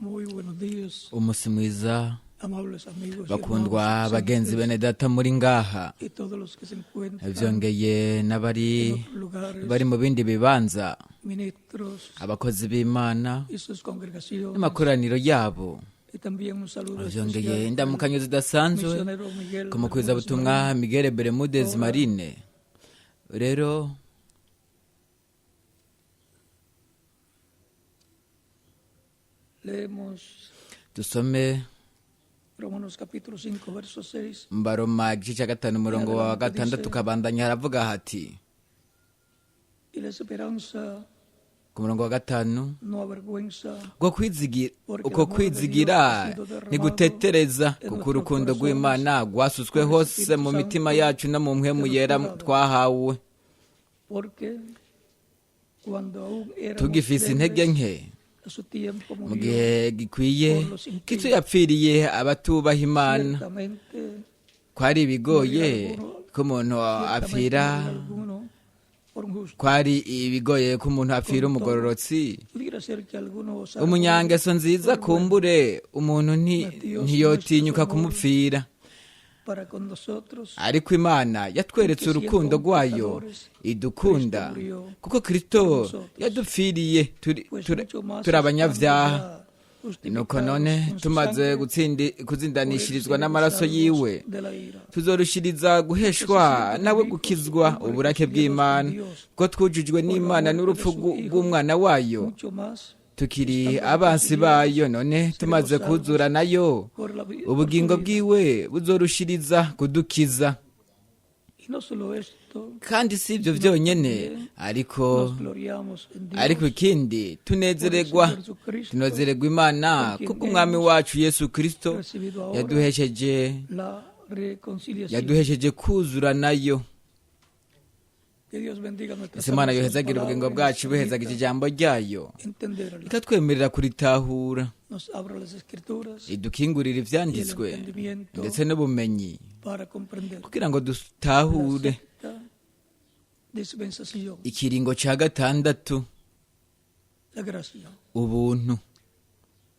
Muy buenos días, Umunsi mwiza, amables amigos y bakundwa hermanos bagenzi presentes bene data muri ngaha, y todos los que se encuentran vyongeye n'abari en otros lugares, bari mu bindi bibanza, ministros abakozi b'Imana y sus congregaciones, n'amakoraniro yabo. y también un saludo Vyongeye especial al indamukanyo zidasanzwe misionero Miguel ku mukwizabutumwa Miguel Bermudez Marine. Rero Leemos dusome Romanos capítulo 5, verso 6. Mbaroma igice cya 5 umurongo wa 6 kabandanya, haravuga hati Y la esperanza ku murongo wa 5: no avergüenza, uko kwizigira ntigutetereza, kuko urukundo rw'Imana rwasutswe hose mu mitima yacu no mu mpwemu yera twahawe. porque cuando aún éramos Tugifise intege débiles, nke, a su tiempo mu murió. gihe gikwiye Kristo yapfiriye abatubaha Imana. Ciertamente, Kwari ibigoye ko umuntu apfira ciertamente alguno por un justo. kwari ibigoye ko umuntu apfira umugororotsi, Pudiera ser que alguno osara umunyangeso nziza, kumbure umuntu ntiyotinyuka kumupfira. para con nosotros, Ariko Imana yatweretse urukundo rwayo idukunda, kuko Kristo yadupfiriye turi pues turi- mucho más turi abanyabyaha. estando ya Nuko justificados none con su tumaze sangre, kuzindanishirizwa por él n'amaraso seremos yiwe, salvos de la ira. tuzorushiriza guheshwa nawe gukizwa uburake bw'Imana, ko twujujwe n'Imana n'urupfu rw'umwana wayo, Mucho más tukiri abansi bayo, none tumaze kuzura nayo, por la por ubugingo su vida. bwiwe buzorushiriza kudukiza. Y no solo esto, Kandi si ibyo byonyene, ariko nos gloriamos en Dios ariko ikindi tunezererwa Imana kubwo Umwami wacu Yesu Kristo recibido ahora yaduhesheje la reconciliación. yaduhesheje kuzura nayo. Que Dios bendiga nuestras Ese Imana almas, sus yohezagira ubugingo palabras y nos bwacu, buhezagira permita ijambo ryayo, entenderla. ikatwemerera kuritahura, Nos abra las escrituras idukingurira ivyanditswe y el entendimiento ndetse n'ubumenyi para comprender kugira ngo la dutahure sexta dispensación, ikiringo ca 6, la gracia. ubuntu.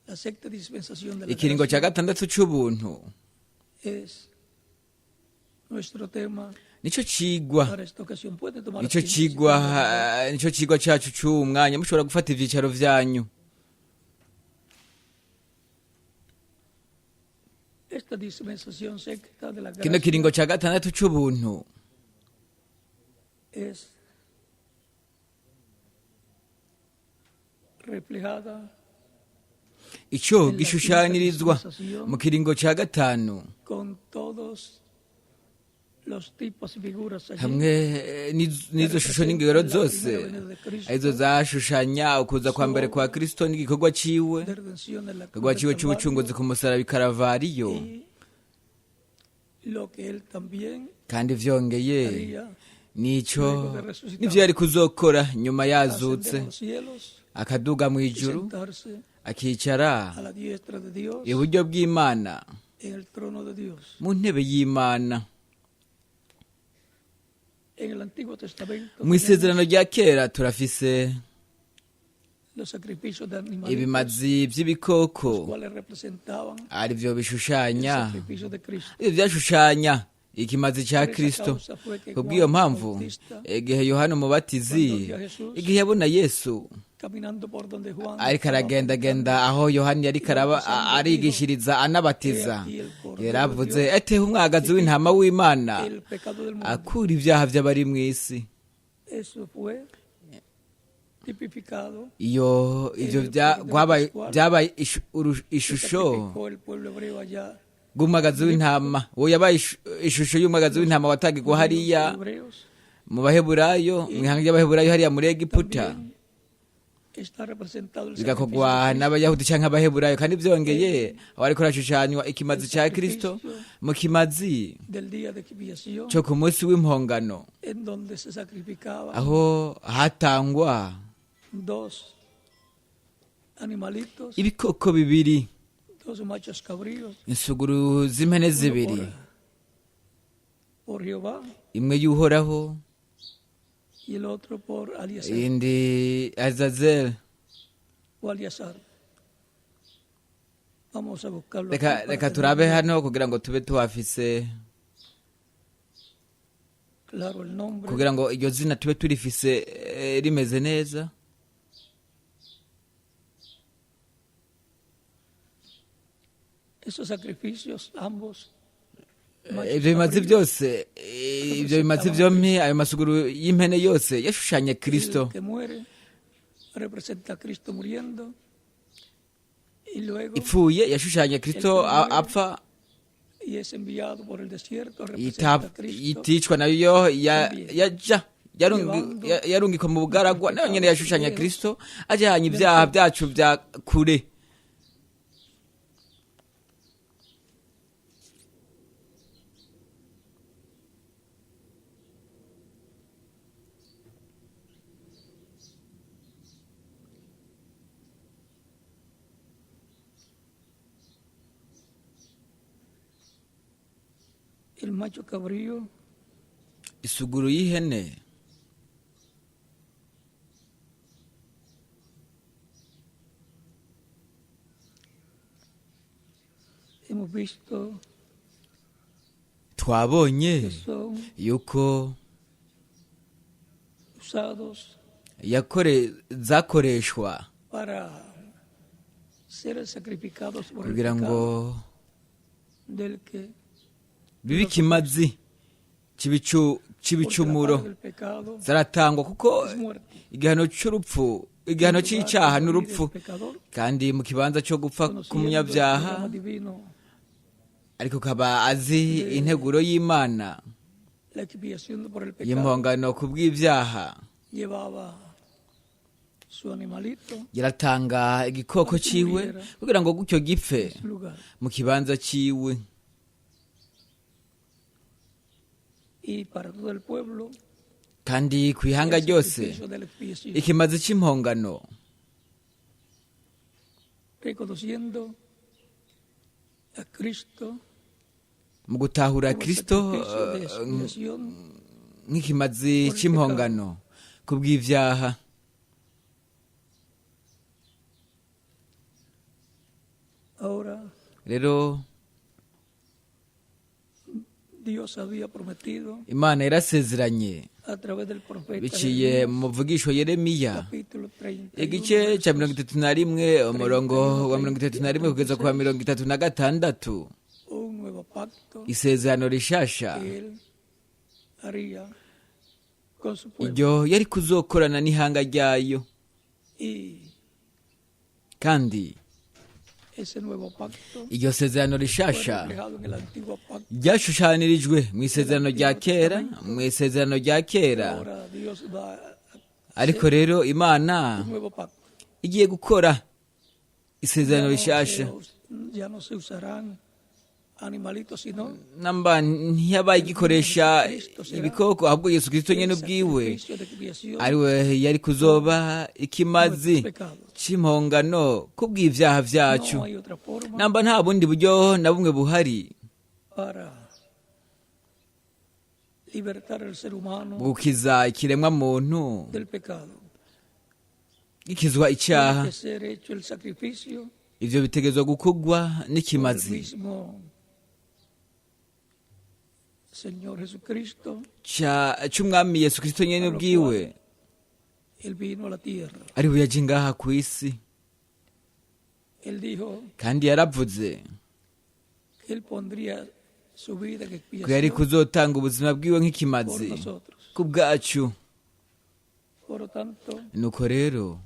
La sexta dispensación de la Ikiringo ca gracia 6 c'ubuntu es nuestro tema nico cigwa para esta ocasión. Puede tomar nico asiento si cigwa quiere. nico cigwa cacu c'uwu mwanya. Mushobora gufata ivyicaro vyanyu. Esta dispensación sexta de la Kino gracia kiringo ca 6 c'ubuntu es reflejada ico gishushanirizwa mu kiringo ca 5 con todos los tipos y figuras allí hamwe n'izo shusho n'ingero zose, arizo zashushanya ukuza kwa mbere kwa Kristo n'igikorwa ciwe, de redención en la cruz igikorwa del ciwe c'ubucunguzi Calvario ku musaraba i Karavariyo, y lo que él también kandi vyongeye haría nico nivyo yari kuzokora nyuma yazutse, ascender a los cielos akaduga mu y ijuru, sentarse akicara a la diestra de Dios iburyo bw'Imana, en el trono de Dios. mu ntebe y'Imana. En el Antiguo Testamento Mu isezerano rya kera turafise tenemos los sacrificios de animales, ibimazi vy'ibikoko, los cuales representaban arivyo el bishushanya sacrificio de Cristo. ivyo vyashushanya ikimazi ca Por esa Kristo. causa fue que Kubw'iyo Juan mpamvu, Bautista, igihe Yohana Umubatizi, cuando vio a Jesús, igihe yabona Yesu caminando por donde Juan ariko estaba aragendagenda aho Yohani yariko arigishiriza anabatiza, yaravuze: "Eteho umwagazi w'intama w'Imana el pecado del mundo. akura ibyaha vy'abari mw'isi." Eso fue tipificado Iyo ivyo byabaye ishusho sacrificó el pueblo hebreo allá bw'umwagazi w'intama. Uwo yabaye ishusho y'umwagazi w'intama watangirwa hariya los hebreos mu Baheburayo, mu ihanga ry'Abaheburayo hariya muri Egiputa, también está representado el sacrificio bigakorwa de Cristo. n'Abayahudi canke Abaheburayo. Kandi vyongeye aho ariko harashushanywa ikimazi ca Kristo mu kimazi del día de expiación, co ku munsi w'impongano, en donde se sacrificaban aho hatangwa dos animalitos, ibikoko bibiri, dos machos cabríos, insuguru z'impene zibiri, por Jehová imwe y'Uhoraho, y el otro por Aliazar iyindi Azazel. o Aliazar. Vamos a buscarlo Reka aquí para reka turabe tener hano kugira ngo tube tuhafise, claro el nombre. kugira ngo iryo zina tube turifise rimeze neza. Esos sacrificios, ambos, Ibyo bimazi byose, ibyo bimazi byombi, ayo masuguru y'impene yose yashushanya Kristo. El que muere representa a Cristo muriendo y luego Ipfuye yashushanya Kristo apfa, y es enviado por el desierto representa a Cristo iticwa nayo yaja yarungikwa mu bugaragwa, nayo nyene yashushanya Kristo ajanye ibyaha byacu bya kure. El macho cabrío Isuguru y'ihene hemos visto twabonye que son yuko usados zakoreshwa para ser sacrificados por el kugira ngo pecado del que bibe ikimazi porque la c'ibicumuro. paga del pecado Zaratangwa kuko es muerte. igihano c'urupfu, igihano En lugar de c'icyaha morir n'urupfu, el pecador, kandi mu kibanza cyo gupfa conociendo el k'umunyabyaha, programa divino ariko akaba azi integuro y'Imana la expiación por el pecado, y'impongano ku bw'ibyaha, llevaba su animalito yaratanga igikoko ciwe kugira ngo gutyo gipfe en su lugar. mu kibanza ciwe. Y para todo el pueblo, Kandi ku ihanga el ryose sacrificio de la expiación, ikimazi c'impongano, reconociendo a Cristo mu gutahura como el Kristo sacrificio de expiación nk'ikimazi c'impongano ku bw'ibyaha. Ahora Rero Dios había prometido Imana yarasezeranye a través del profeta biciye Jeremías, mu muvugisho Yeremiya, capítulo 31, igice cya 31, umurongo wa 31 kugeza ku wa 36, un nuevo pacto isezerano rishasha que él haría con su pueblo. iryo yari kuzokorana n'ihanga ryayo. Y Kandi ese nuevo pacto iryo sezerano fue rishasha reflejado en el antiguo pacto. ryashushanirijwe mu isezerano rya kera, mu isezerano rya kera. Ahora Dios va a Ariko rero Imana un nuevo pacto. igiye gukora Ya isezerano no rishasha. ya no se usarán animalitos, sino Namba ntiyabaye igikoresha ibikoko, ahubwo Yesu Kristo nyene el ubwiwe sacrificio de expiación ariwe yari kuzoba ikimazi por nuestros pecados. c'impongano kubw'ivyaha vyacu. No hay otra forma Namba nta bundi buryo na bumwe buhari para libertar al ser humano gukiza ikiremwa muntu del pecado. gikizwa Tiene icyaha. que ser hecho el sacrificio Ivyo bitegerezwa gukorwa por el n'ikimazi mismo Señor Jesucristo. c'umwami Yesu Kristo nyene ubwiwe, Él vino a la tierra. ari we yaje ngaha ku isi. Él dijo Kandi yaravuze que Él pondría su vida en ko yari expiación kuzotanga ubuzima bwiwe por nk'ikimazi nosotros. ku bwacu. Por lo tanto, Nuko rero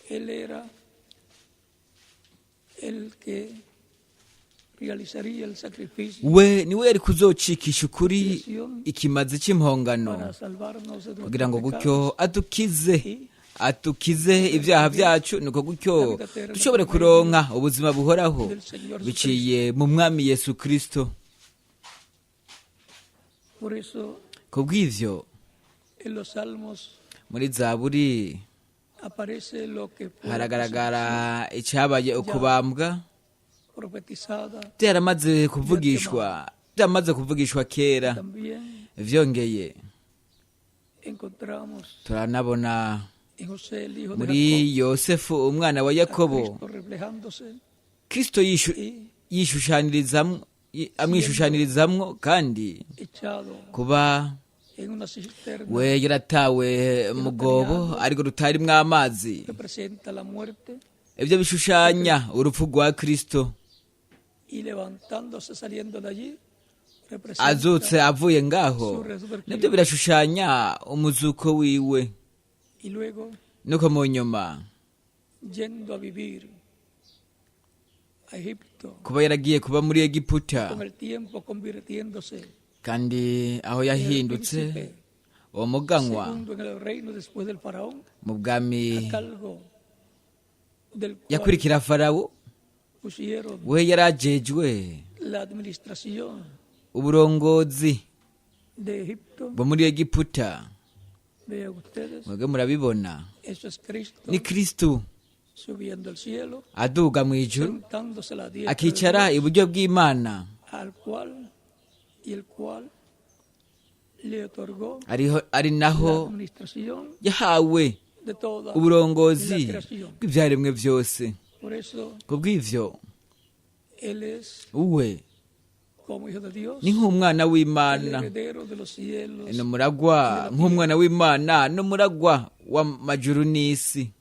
Él era el que realizaría el sacrificio we niwe yari kuzocikisha ukuri ikimazi c'impongano para salvarnos de kugira ngo nuestros gutyo pecados adukize y atukize ibyaha byacu, nuko gutyo dushobore kuronka ubuzima buhoraho biciye mu mwami Yesu Kristo. Por eso Kubw'ivyo en los salmos muri Zaburi aparece lo que fue haragaragara icyabaye ukubambwa profetizada byaramaze kuvugishwa, byamaze kuvugishwa kera. También Vyongeye encontramos turanabona en José, el hijo de muri Jacob, Yosefu umwana wa a Yakobo Cristo reflejándose Kristo y yishushanyirizamwo, amwishushanyirizamwo, kandi echado kuba en una cisterna we yaratawe mu rwobo ariko rutarimwo amazi, representa la muerte, ibyo bishushanya urupfu rwa Kristo. Y levantándose saliendo de allí representa Azutse avuye ngaho, nabyo birashushanya umuzuko wiwe. Y luego Nuko mu nyuma yendo a vivir a Egipto, kuba yaragiye kuba muri Egiputa, con el tiempo convirtiéndose kandi aho en el yahindutse príncipe uwo muganwa segundo en el reino después del faraón, mu bwami a cargo del cual yakurikira Farawo, pusieron we yarajejwe la administración uburongozi de Egipto. bwo muri Egiputa. Vean ustedes, Mwebwe murabibona, eso es Cristo ni Kristo subiendo al cielo, aduga mu ijuru, sentándose a la diestra de akicara Dios, iburyo bw'Imana, al cual y el cual le otorgó ariho ari la naho administración yahawe de toda uburongozi la creación. bw'ibyaremwe byose. Por eso Kubw'ivyo él es, uwe como hijo de Dios, ni nk'umwana el w'Imana, heredero de los cielos ni umuragwa nk'umwana w'Imana, n'umuragwa w'amajuru n'isi.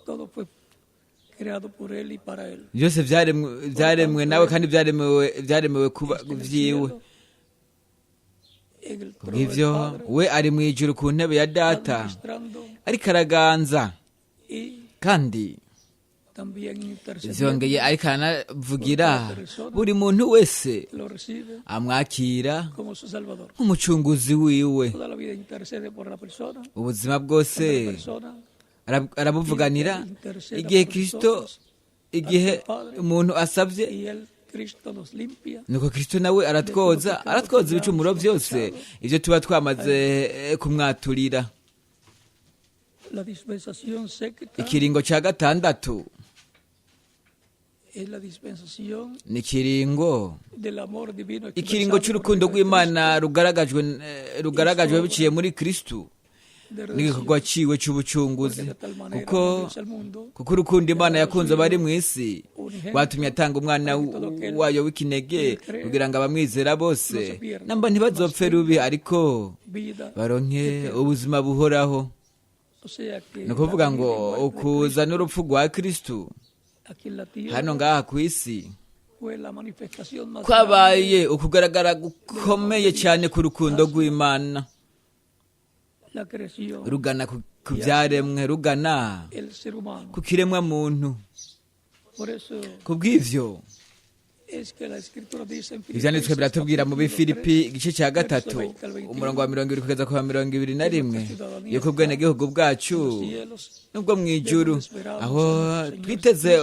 Todo fue creado por él y para él. Byose byaremwe nawe, kandi byaremewe kuba Está en el vyiwe. cielo, en el trono del Kubw'ivyo Padre, we ari mu ijuru ku ntebe ya Data, administrando ariko araganza, y kandi también intercediendo vyongeye ariko aranavugira buri muntu wese que lo recibe amwakira como su Salvador. nk'umucunguzi wiwe. Toda la vida intercede por la persona, Ubuzima cuando bwose la persona arabuvuganira. Igihe Kristo, igihe umuntu asabye, y él, Cristo, nos limpia nuko Kristo nawe aratwoza, aratwoza ibicumuro byose ibyo tuba twamaze kumwaturira. La dispensación sexta Ikiringo cya gatandatu es la dispensación ni ikiringo del amor divino ikiringo expresado por cy'urukundo medio de rw'Imana rugaragajwe rugaragajwe biciye muri Kristo Cristo, de redención, n'igikorwa ciwe cy'ubucunguzi, porque de tal manera kuko amó Dios al mundo kuko urukundo Imana yakunze abari mu isi rwatumye atanga umwana wayo w'ikinege, kugira ngo abamwizera bose namba ntibazopfe rubi, ariko vida baronke ubuzima buhoraho. O sea que Ni ukuvuga la ngo vida y muerte de ukuza n'urupfu rwa Kristo Cristo aquí en la tierra hano ngaha ku isi fue la manifestación más grande kwabaye ukugaragara gukomeye cyane ku rukundo rw'Imana la creación, rugana ku byaremwe, rugana el ser humano. ku kiremwa muntu. Por eso Kubw'ivyo es que la escritura dice en ivyanditswe Filipenses biratubwira mu capítulo Bifilipi 3, igice cya verso 3, 20 al 21, umurongo wa 20 kugeza ku wa 21, yuko ubwenegihugu bwacu los cielos, nubwo mu ijuru, aho twiteze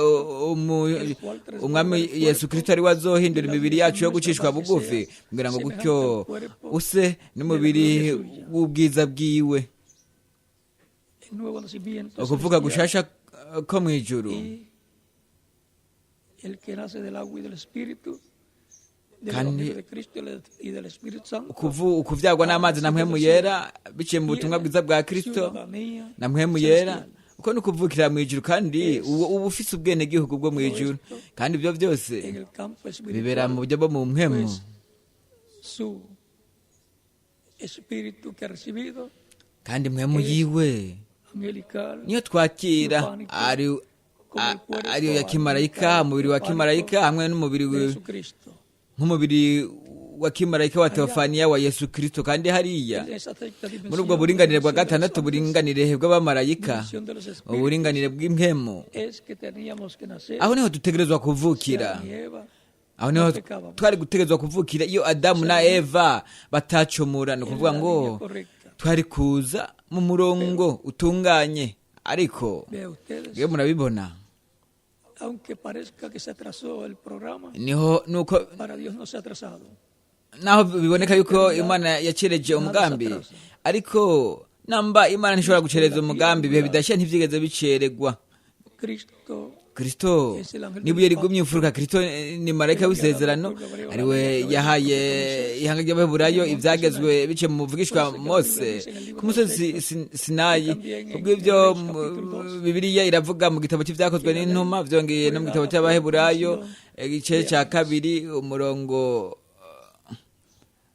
umwami Yesu Kristo, ari we azohindura imibiri yacu yo gucishwa bugufi, kugira ngo gutyo use n'umubiri w'ubwiza bwiwe. El nuevo nacimiento Ukuvuga celestial, gushasha ko mu ijuru, y el que nace del agua y del Espíritu, del Kandi Evangelio de Cristo y del Espíritu Santo, ukuvyagwa n'amazi na Mpwemu Yera biciye mu butumwa bwiza bwa Kristo ciudadanía na Mpwemu Yera, uko ni ukuvukira mu ijuru, kandi ubu uba ufise ubwenegihugu bwo mu ijuru, kandi ibyo byose en el campo bibera mu espiritual, buryo bwo mu mpwemu. Pues su espíritu que ha recibido Kandi mpwemu yiwe angelical, niyo twakira ari ariyo ya kimarayika, umubiri wa kimarayika hamwe n'umubiri de Jesucristo. nk'umubiri wa kimarayika wa teofaniya wa Yesu Kristo. Kandi hariya En esa sexta dimensión, muri ubwo buringanire bwa dimensión de los gatandatu, ángeles, buringanire bw'abamarayika, dimensión de los espíritus, uburinganire bw'impwemu, es que teníamos que nacer aho niho dutegerezwa si kuvukira. Adán y Eva Aho niho twari gutegerezwa kuvukira iyo Adamu na Eva batacumura. Ni en ukuvuga la ngo línea correcta. twari kuza mu murongo utunganye, ariko Vea ustedes, iyo murabibona, aunque parezca que se atrasó el programa, niho nuko para Dios no se ha atrasado. naho biboneka yuko Imana yacereje umugambi, ariko namba Imana ntishobora gucereza umugambi. Ibihe bidashya ntibyigeze biceregwa. Cristo Kristo nibuye rigumye imfuruka. Kristo ni marayika w'isezerano, ariwe yahaye ihanga ry'Abaheburayo ibyagezwe biciye mu muvugishwa Mose ku musozi Sinayi. Kubw'ibyo Bibiliya iravuga mu gitabo cy'Ibyakozwe n'Intumwa, byongeye no mu gitabo cy'Abaheburayo igice cya 2 umurongo,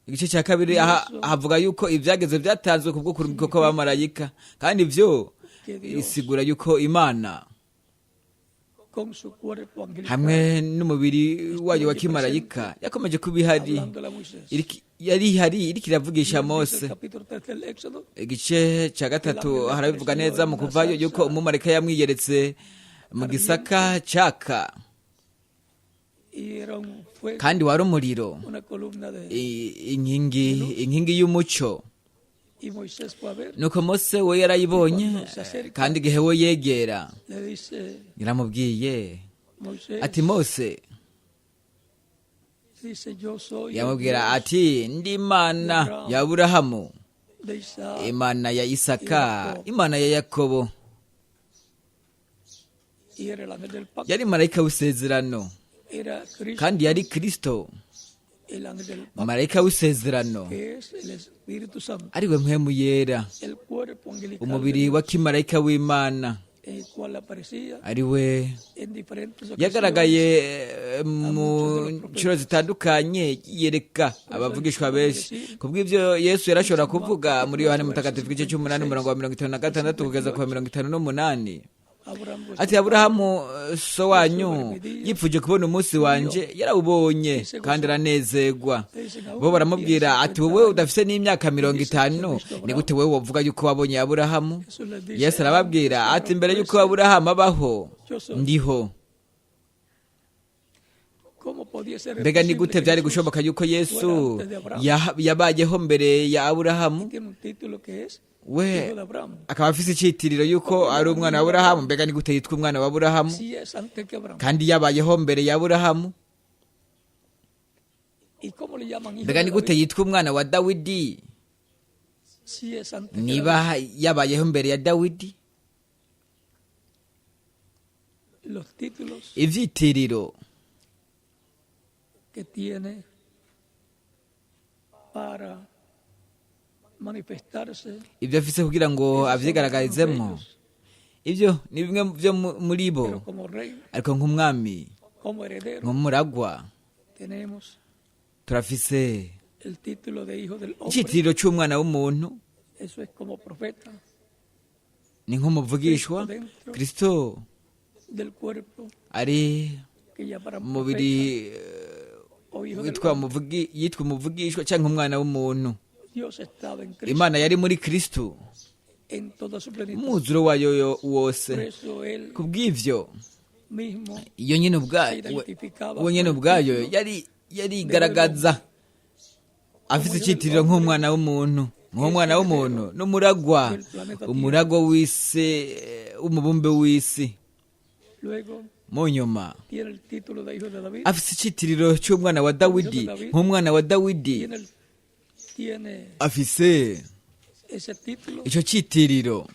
igice cya 2, aha havuga yuko ibyagezwe byatanzwe kubwo kurungikwa kw'abamarayika, kandi ibyo que Dios isigura yuko Imana con su cuerpo angelical hamwe n'umubiri wayo wa kimarayika yakomeje kuba ihari, hablándole a Moisés. Yari ihari iriko iravugisha Dice el Mose. capítulo 3 del Éxodo Igice cya 3 harabivuga neza mu Kuvayo yuko umumarayika yamwiyeretse mu gisaka caka, y era un fuego, kandi wari umuriro, una columna de inkingi y'umuco. Y Moisés fue a ver, Nuko Mose we yarayibonye, kandi igihe we yegera, le dice yaramubwiye Moisés, ati: "Mose." dice: "Yo soy el Yamubwira Dios ati: "Ndi Imana ya Aburahamu, de Isaac Imana ya Isaka, Imana ya Yakobo." Y era el ángel del pacto, Yari marayika w'isezerano, era Cristo, kandi yari Kristo, el ángel del pacto, marayika w'isezerano, que es el Espíritu Santo, ariwe Mpwemu Yera, el cuerpo angelical umubiri de wa kimarayika w'Imana, el cual aparecía ariwe en diferentes ocasiones yagaragaye mu nshuro zitandukanye yereka abavugishwa benshi. Kubw'ibyo Yesu yarashobora kuvuga muri Yohani Mutagatifu igice cy'umunani umurongo wa 56 kugeza ku wa 58 Abraham vuestro ati: "Aburahamu so wanyu yipfuje kubona umunsi wanje, yarawubonye kandi aranezerwa." Bo baramubwira ati: "Wowe udafise n'imyaka 50, ni gute wowe wovuga yuko wabonye Aburahamu?" Jesús les dice: Yesu arababwira ati: "Mbere yuko Aburahamu abaho, ndiho." ¿Cómo podía ser Mbega ni posible gute que byari Jesús gushoboka yuko Yesu yabayeho mbere ya Aburahamu, tiene un título que es we hijo de Abraham? akaba afise icitiriro yuko ari umwana wa Aburahamu? Mbega ni gute yitwa umwana wa Aburahamu Si es antes que Abraham. kandi yabayeho mbere ya Aburahamu? ¿Y cómo le llaman hijo Mbega de ni gute David? yitwa umwana wa Dawidi Si es antes que David. niba yabayeho mbere ya Dawidi? Los títulos Ivyitiriro que tiene para manifestarse ibyo afise kugira ngo avyigaragarizemo, ellos, ibyo ni bimwe byo muri bo. pero como rey, Ariko nk'umwami, como heredero, nk'umuragwa, tenemos turafise el título de hijo del hombre. icitiriro c'umwana w'umuntu. Eso es como profeta Ni nk'umuvugishwa, Kristo del cuerpo ari que llamarán umubiri profeta o hijo del witwa hombre. yitwa umuvugishwa cyangwa umwana w'umuntu. Dios estaba en Cristo Imana yari muri Kristo en toda su plenitud. umwuzuro wayo Por wose. eso él Kubw'ivyo mismo iyo nyine ubwayo, we nyine ubwayo yari yarigaragaza afite icitiriro nk'umwana w'umuntu, nk'umwana w'umuntu n'umuragwa, umuragwa w'isi, w'umubumbe w'isi. Luego Mu nyuma tiene el título de hijo de David. afite icitiriro cy'umwana wa Dawidi, nk'umwana wa Dawidi. Tiene Afise ese título, icyo citiriro,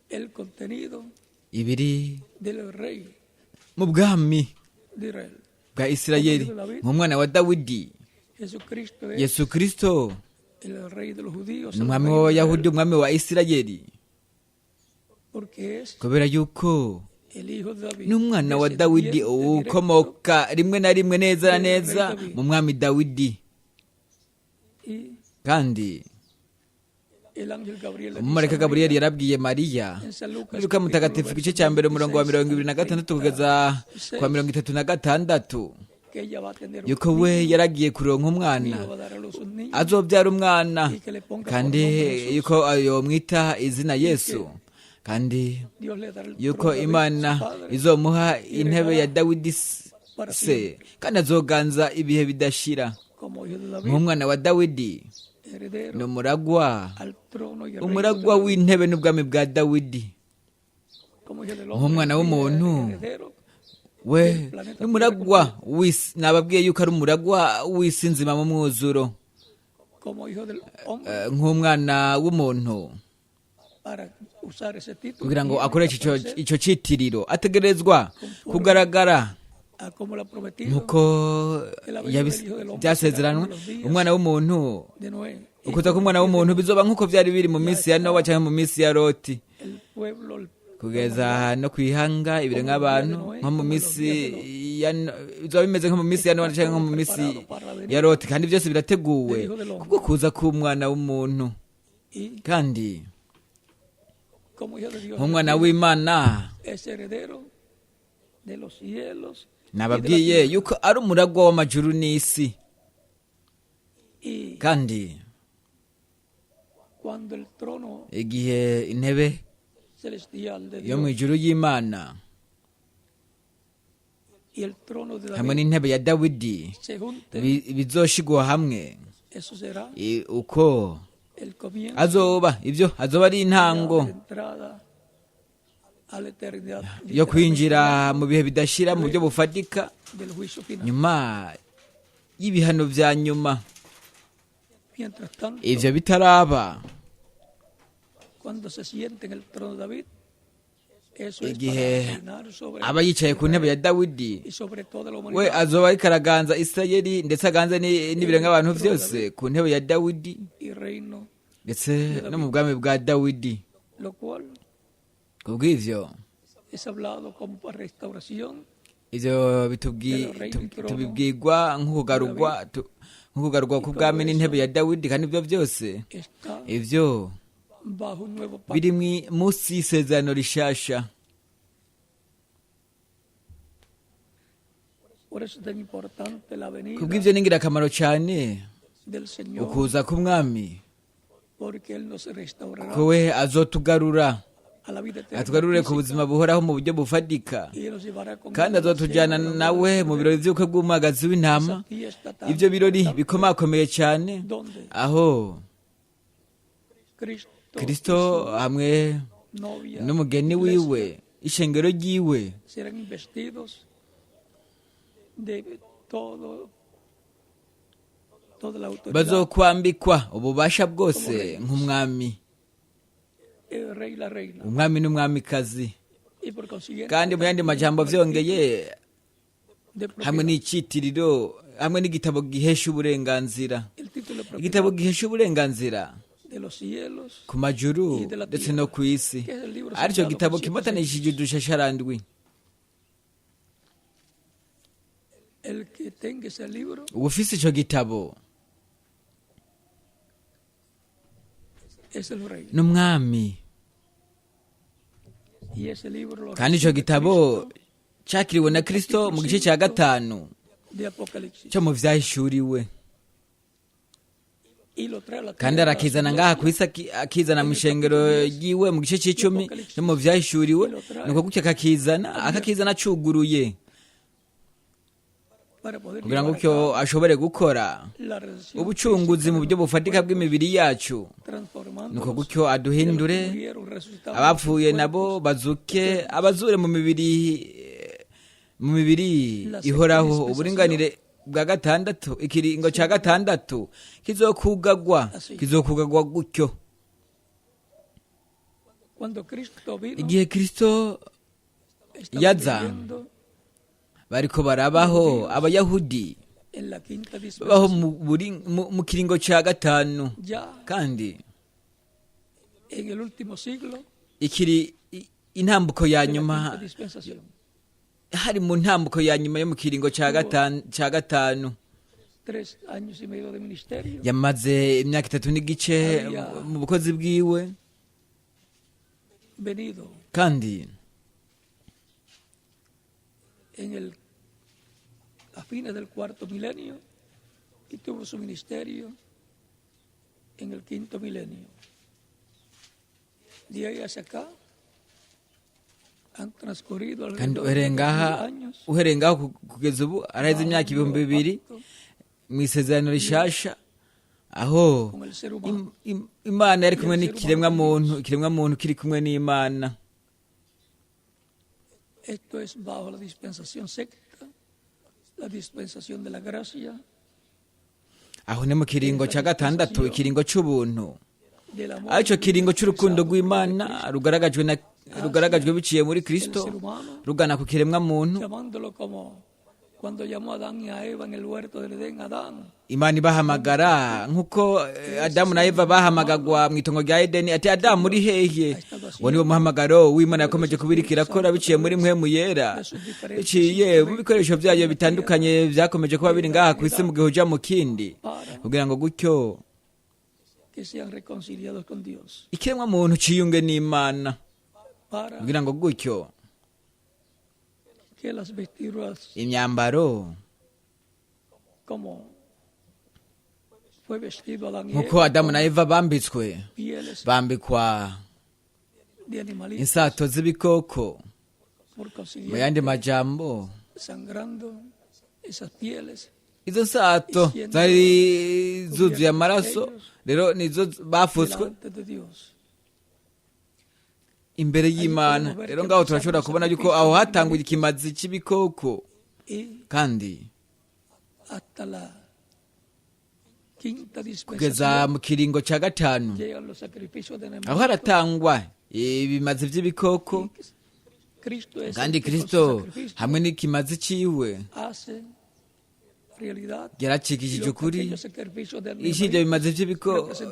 el contenido ibiri del rey mu bwami de Israel. bwa Isirayeli, nk'umwana wa Dawidi. Jesucristo es Yesu Kristo el rey de los judíos, ni el umwami rey de w'Abayahudi, Israel, umwami wa Isirayeli, porque es kubera yuko el hijo de David, ni umwana wa Dawidi, descendiente directo ukomoka rimwe na rimwe neza na neza mu mwami Dawidi. Y Kandi el ángel Gabriel le dice umumarayika a Gaburiyeli María yarabwiye Mariya en San Lucas muri Luka Mutagatifu capítulo igice cya mbere umurongo wa 26 kugeza kwa 36 que ella va a tener un yuko we yaragiye kuronka umwana, niño, va a dar a luz un niño, azobyara umwana, kandi yuko yomwita izina Yesu, kandi Dios le dará el yuko trono de David, Imana su padre, izomuha intebe ya Dawidi se, kandi azoganza ibihe bidashira como hijo de David, nk'umwana wa Dawidi, heredero ni umuragwa, al trono y reino umuragwa de David, w'intebe n'ubwami bwa Dawidi. como hijo del hombre, Nk'umwana w'umuntu, heredero we n'umuragwa w'isi. Nababwiye yuko ari umuragwa w'isi nzima mu mwuzuro. Como hijo del hombre Nk'umwana w'umuntu, Para usar ese título, Kugira ngo tiene que akoreshe ico aparecer ico citiriro, ategerezwa kugaragara a como lo ha prometido nkuko byasezeranwe umwana w'umuntu. de Noé. Ukuza k'umwana w'umuntu bizoba nk'uko byari biri mu minsi ya Nowa cyangwa mu minsi ya Loti, El pueblo, kugeza no kwihanga ibirenga abantu, nko mu minsi ya bizoba bimeze nko mu minsi ya Nowa cyangwa nko mu minsi ya Loti, kandi byose birateguwe kubwo kuza k'umwana w'umuntu. Y Kandi como hijo de Dios nk'umwana w'Imana, es heredero de los cielos y de la nababwiye tierra. yuko ari umuragwa w'amajuru n'isi. Y Kandi cuando el trono igihe intebe celestial de yo mu Dios ijuru y'Imana y el trono de hamwe David n'intebe ya Dawidi se junten, bizoshigwa hamwe, eso será uko el comienzo azoba, ibyo azoba ari de intango la entrada a la eternidad, yo kwinjira mu bihe bidashira mu buryo bufatika, del juicio final. nyuma y'ibihano vya nyuma. Mientras tanto, Ivyo bitaraba, cuando se siente en el trono de David, eso es igihe para reinar sobre aba yicaye ku ntebe ya Dawidi, y sobre toda la we humanidad. azoba ariko araganza Isirayeli, ndetse aganze n'ibirenga abantu vyose ku ntebe ya Dawidi, Y reino, ndetse no mu bwami bwa Dawidi. lo cual Kubw'ivyo, es hablado como para restauración ivyo tubibwirwa nk'ukugarurwa k'ubwami n'intebe ya Dawidi, kandi ibyo byose, está ivyo bajo un nuevo pacto. biri munsi y'isezerano rishasha. Por eso es tan importante la venida Kubw'ivyo ni ingirakamaro cyane del Señor, ukuza k'umwami, porque Él nos restaurará ko we azotugarura, a la vida eterna atugarure ku física, buzima buhoraho mu buryo bufatika, y Él nos llevará con kandi él a la azotujyana cena de la nawe boda mu birori vy'ubukwe bw'umwagazi w'intama, esa fiesta tan ivyo birori importante bikomakomeye cyane, donde aho Cristo Kristo y su hamwe novia, n'umugeni iglesia, wiwe, ishengero ryiwe, serán investidos de toda la autoridad, bazokwambikwa ububasha bwose nk'umwami, el rey y la reina. umwami n'umwamikazi. Y por consiguiente, Kandi mu yandi majambo vyongeye, de hamwe propiedad, n'icitiriro, hamwe n'igitabo gihesha uburenganzira, el título de propiedad igitabo gihesha uburenganzira de los cielos, ku majuru ndetse no ku isi, que es el libro aricyo sellado gitabo con siete kimatanishije udushasharandwi. El que tenga ese libro Uwufise ico gitabo es el rey. n'umwami. Y ese libro lo Kandi ico recibe gitabo Cristo cakiriwe na Kristo mu gice cya gatanu de Apocalipsis cyo mu vyahishuriwe, y lo trae a la kandi tierra, a su arakizana ngaha iglesia, ku isi, akizana mu ishengero ryiwe mu gice c'icumi no mu vyahishuriwe, nuko gutyo akakizana acuguruye, para poder kugira ngo llevar a gutyo cabo ashobore gukora la redención ubucunguzi mu buryo bufatika bw'imibiri yacu, transformándonos nuko gutyo de los que aduhindure murieron, resucitamos abapfuye en nabo cuerpos bazuke, abazure mu mibiri ihoraho. Uburinganire bwa gatandatu, ikiringo cya gatandatu kizokugagwa gutyo. Cuando Cristo vino, Igihe Kristo estaban yaza, viviendo bariko barabaho abayahudi en la quinta babaho dispensación. mu kiringo cya gatanu, Ya kandi en el último siglo ikiri intambuko ya de la nyuma, quinta dispensación. hari mu ntambuko ya nyuma yo mu kiringo cya gatanu. 3 años y medio de ministerio. Yamaze imyaka 3 n'igice mu bukozi bwiwe, Venido kandi en el a fines del cuarto milenio y tuvo su ministerio en el quinto milenio. De ahí hacia acá han transcurrido kandi alrededor de uhereye 2000 ngaha años uhereye ngaho kugeza ubu araheze imyaka 2000 mu isezerano rishasha, aho con el ser humano. Imana yari kumwe n'ikiremwa muntu, ikiremwa muntu kiri kumwe n'Imana. Esto es bajo la dispensación sexta, la dispensación de la gracia Aho ni mu kiringo cya gatandatu, ikiringo c'ubuntu, del amor Aricyo kiringo cy'urukundo rw'Imana rugaragajwe biciye muri Kristo, el ser humano, rugana ku kiremwa muntu. Llamándolo como cuando llamó a Adán y a Eva en el huerto del Edén, Adán, Imana ibahamagara nk'uko Adamu na Eva bahamagagwa mu itongo rya Edeni, ati: "Adamu, uri hehe?" Uwo ni wo muhamagaro w'Imana yakomeje kubirikira akora biciye muri Mpwemu Yera, biciye mu bikoresho byayo bitandukanye byakomeje kuba biri ngaha ku isi mu gihe uja mu kindi, para kugira ngo gutyo que sean reconciliados con Dios, ikiremwa muntu ciyunge n'Imana, para kugira ngo gutyo que las vestiduras imyambaro como fue vestido Adán y nk'uko Eva, Adamu na Eva bambitswe, pieles bambikwa de animalitos, insato z'ibikoko, por mu consiguiente, yandi majambo, sangrando esas pieles, izo nsato zari zuzuye amaraso, rero nizo bafutswe delante de Dios. imbere y'Imana. Rero ngaho turashobora kubona yuko aho hatanguye ikimazi cy'ibikoko, Y kandi hasta la quinta kugeza dispensación mu kiringo cya gatanu llegan los sacrificios de aho animalitos. haratangwa ibimazi by'ibikoko. Cristo es Kandi el que con su Kristo sacrificio hamwe n'ikimazi ciwe hace realidad yaracikishije lo que ukuri aquellos sacrificios de icyo ibyo animalitos bimazi by'ibiko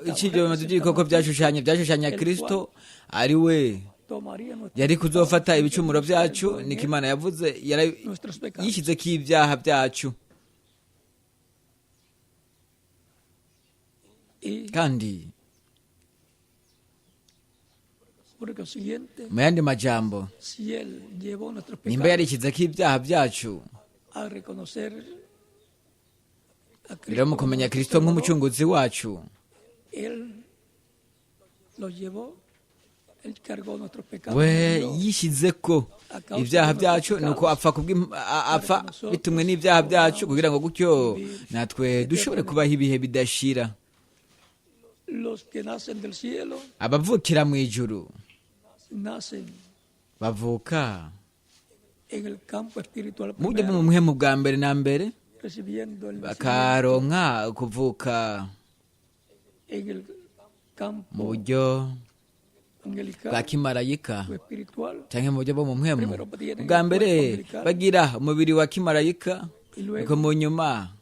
icyo ibyo bimazi by'ibikoko byashushanya Kristo, ari we tomaría nuestros yari kuzofata ibicumuro byacu. Niko Imana yavuze, nuestros pecados. yishyizeko ibyaha byacu. Y Kandi por consiguiente, mu yandi majambo, si Él llevó nuestros nimba pecados yarishyizeko ibyaha byacu, a reconocer a rero Cristo mu como kumenya nuestro Kristo Salvador, nk'umucunguzi wacu, Él los llevó, Él cargó nuestros pecados. We Murió yishyizeko ibyaha byacu, nuko apfa apfa bitumwe n'ibyaha byacu, kugira ngo gutyo natwe dushobore kubaho ibihe bidashira. Los que nacen del cielo Abavukira mu ijuru nacen bavuka en el campo espiritual mu buryo primero, bw'umuhemu bwa mbere na mbere, recibiendo el nacimiento bakaronka kuvuka en el mu campo buryo bwa angelical kimarayika o espiritual cyangwa mu buryo bwo mu mpwemu. Bwa mbere bagira umubiri wa kimarayika, y luego nuko mu nyuma,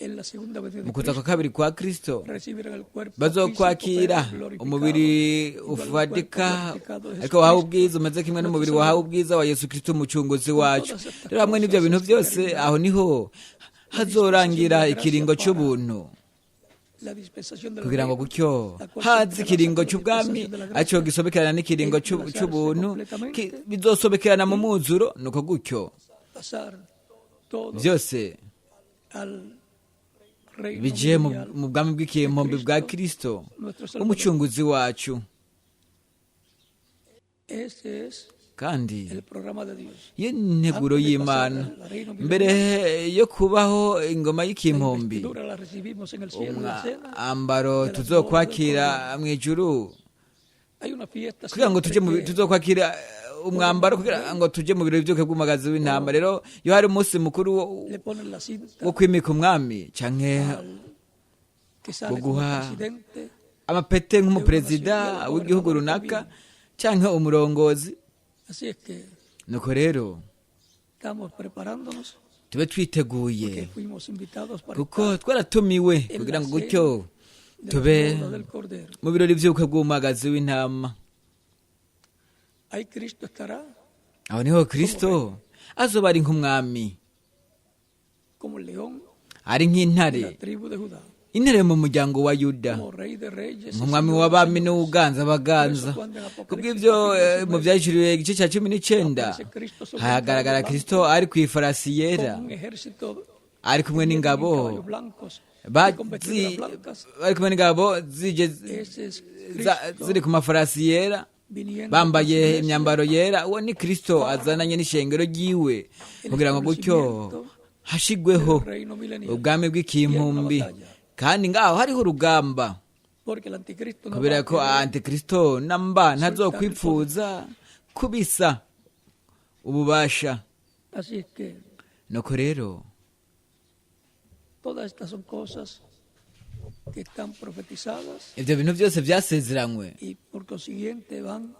en la segunda venida mu de kuza Cristo kwa kabiri kwa Kristo, recibirán el cuerpo bazokwakira físico, pero glorificado, umubiri igual al cuerpo ufatika, glorificado de ariko wahawe Jesucristo, ubwiza umeze kimwe n'umubiri nuestro wahawe Salvador. ubwiza wa Yesu Kristo umucunguzi wacu. Rero hamwe n'ibyo bintu byose, aho niho hazorangira ikiringo cy'ubuntu, La dispensación del kugira ngo reino, gutyo la cual se haze entrelaza ikiringo con la cy'ubwami, dispensación de la gracia, aricyo gisobekerana n'ikiringo c'ubuntu, bizosobekerana mu mwuzuro, nuko gutyo pasar todo byose al reino bije milenial mu bwami bw'ikimpombe bwa Kristo nuestro Salvador. umucunguzi wacu. Ese es Kandi el programa de Dios. iyo nteguro y'Imana mbere yo kubaho ingoma La y'ikimpombi, investidura la recibimos en el cielo, en la cena. umwambaro tuzokwakira mu ijuru, Hay una fiesta kugira ngo siempre tuje mu que tuzokwakira umwambaro kugira ngo tuje mu birori by'ubukwe bw'umagazi w'intama. Rero iyo hari umunsi mukuru le ponen la cinta wo kwimika umwami canke al que sale como guha presidente amapete nk'umuperezida w'igihugu runaka canke umurongozi. Así es que Nuko rero estamos preparándonos tube twiteguye, porque fuimos invitados para kuko estar twaratumiwe en kugira la ngo gutyo cena de la tube boda del Cordero. mu birori by'ubukwe bw'umagazi w'intama. Ahí Cristo estará Aho niho Kristo azoba ari nk'umwami, como el león ari de la nk'intare, tribu de Judá, intare mu muryango wa Yuda, como rey de reyes y nk'umwami señor de w'abami señores. n'uwuganza abaganza. Kubw'ibyo mu Byahishuriwe igice cya 19 hagaragara Kristo ari ku ifarasi yera, Con un ejército ari kumwe que viene en n'ingabo caballos blancos y con vestiduras blancas. bari kumwe n'ingabo zije Ese es Cristo ziri ku mafarasi yera, viniendo con su bambaye iglesia imyambaro yera. Uwo ni Kristo azananye n'ishengero ryiwe el kugira ngo gutyo establecimiento hashigweho del reino milenial. ubwami Y hay una bw'ikimpumbi. batalla, Kandi ngaho hariho urugamba, porque el anticristo no va kubera a ko querer antikristo namba ntazokwipfuza kubisa ububasha. Así es que Nuko rero todas estas son cosas que están profetizadas Ibyo bintu byose byasezeranywe, y por consiguiente van